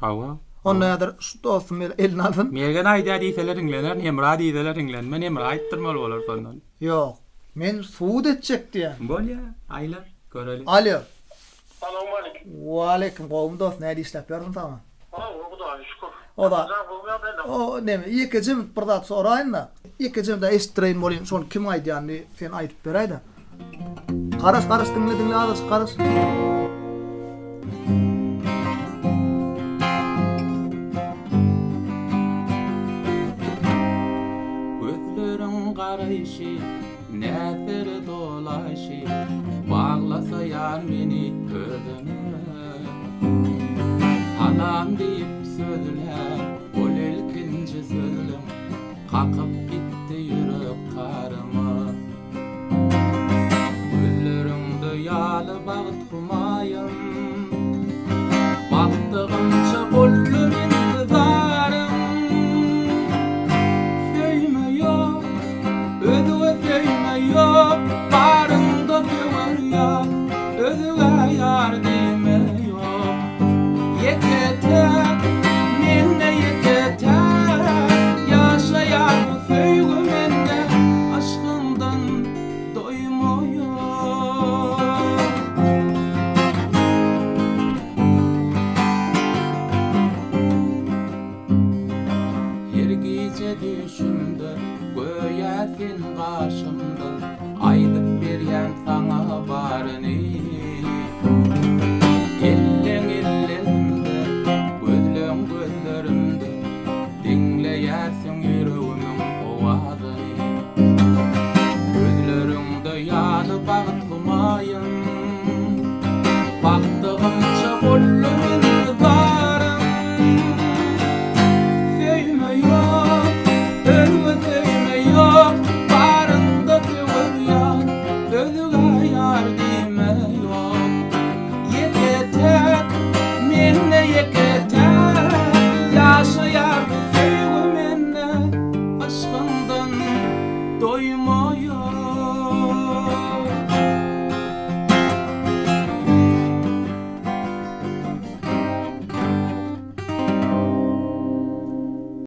Hawa. Onda häzir şu dostum eline alsyn. Mergen aýdýar diýseler diňlenerin, Hemra diýseler diňlenmen, Hemra aýtdyrmaly bolar şondan. Ýok. Men sud etjek diýýän. Bolýa, aýlar, göreli. Alýo. Salowmalikim. Waleýkim, gowumy dost, näde işläp ýörsüň sagmy? Hawa, Hudaýa şükür. Oda. Jan gowumy ýagdaýlaň? O neme, ýekeje bir zat soraýyn-da. Ýekeje-de eşitdireýin bolýyn, şony kim aýdýanyny sen aýdyp beräý-de. Garaş, garaş, diňle, diňle azajyk garaş. Gözleriň garaýşy, näzere dolaýşy, Baglasa ýar meni özüne. Salam diýip sözlän ol ilkinji sözlem, Kakyp gitdi ýürek taryma. Gözleriňde ýaly bagt humaýym, Bakdygymça boldum intizarym. Söýme ýok, özge söýme ýok, Baryňda söwer ýar, özgä ýar diýme ýok. Ýeke.